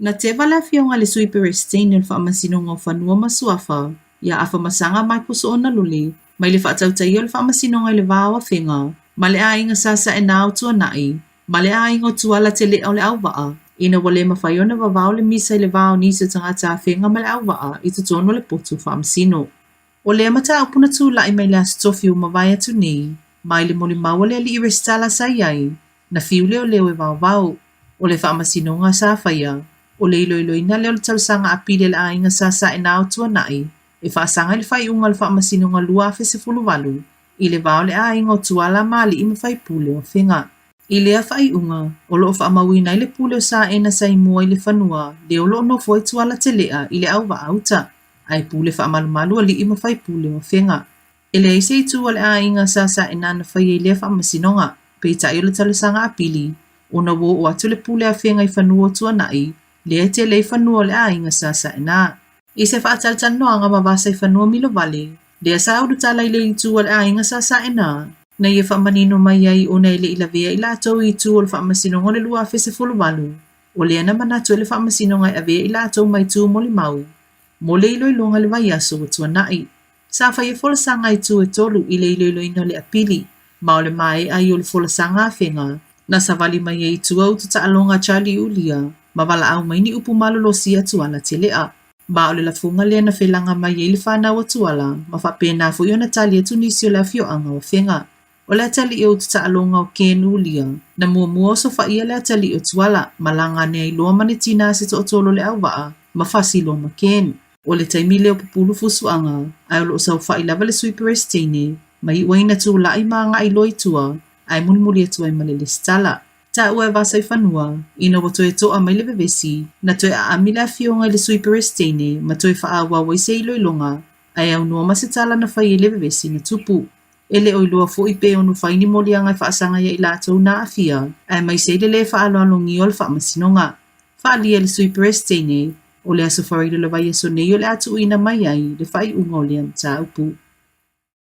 Na teva le Afioga i le Sui Peresetene o le Faamasinoga o Fanua ma Suafa, ia Afamasaga Michael Soona Lole, mai le faatautaia o le Faamasinoga i le va o Afega ma le aiga Sa Saena o Tuanai ma le aiga o Tuala Tele'a o Leauvaa, ina ua le mafai ona vavao le misa i le va o nisi o tagata Afega ma Leauvaa i totonu o le potu faamasino. O lea mataupu na tulai mai le Aso Tofi ua mavae atu nei, ma i le molimau a le alii resitala sa i ai, na fiu leoleo e vaovao. O le faamasinoga sa faia, o le iloiloina lea o le talosaga apili a le aiga Sa Saena o Tuanai e faasaga i le faaiuga o le Faamasinoga 2018 i le va o le aiga o Tuala ma alii ma faipule o Afega. I lea faaiuga, o lo o faamauina ai le pule o Saena sa i mua i le fanua lea o lo o nofo ai Tuala Tele'a i Leauvaa uta, ae pule faamalumalu alii ma faipule o Afega. E leai se itu a le aiga Sa Saena na faia i lea faamasinoga, peitai o le talosaga apili, ona ua oo atu le pule a Afega i fanua o Tuanai, lea e tele ai fanua o le aiga Sa Saena. I se faatalatalanoaga ma Vasaifanua Milovale, lea sa ulutala i le itu a le aiga Sa Saena, na ia faamanino mai ai ona e le i lavea i latou i itu o le faamasinoga o le 2018, o lea na manatu ai le faamasinoga e avea i latou ma itu molimau mo le iloiloga i le vaiaso ua tuanai. Sa faia folasaga a itu e tolu i le iloiloina o le apili, ma o le maea ia o le folasaga a Afega, na savali mai ai i tua utu taaloga a Charlie Ulia ma valaau mai ni upu malolosi ia Tuala Tele'a. Ma o le lafoga lea na felaga mai ai le fanau a Tuala ma faapena foi ona tali atu nisi o le afioaga o Afega. O le atalii o utu taaloga o Ken Ulia, na muamua osofaia le atalii o Tuala ma laga ane ai loa ma le tina a se toatolu o Leauvaa ma fasi loa ma Ken. O le taimi lea o pupulu fusuaga, ae o lo o saofai lava le Sui Peresetene, ma iu ai ina tulai ma agai loa i tua, ae mulimuli atu ai ma le lesitala. Taua e Vasaifanua, ina ua toe to'a mai le vevesi, na toe aami le afioga i le Sui Peresetene ma toe faaauau ai se iloiloga, ae aunoa ma se tala na fai ai le vevesi na tupu. E le o iloa foi pe ono fai ni moliaga e faasaga ia i latou na aafia, aemaise ai le lē faaaloalogia o le faamasinoga. Faaalia e le Sui Peresetene, o le Aso Faraile o le vaiaso nei o le a tuuina mai ai le faaiuga o lea mataupu.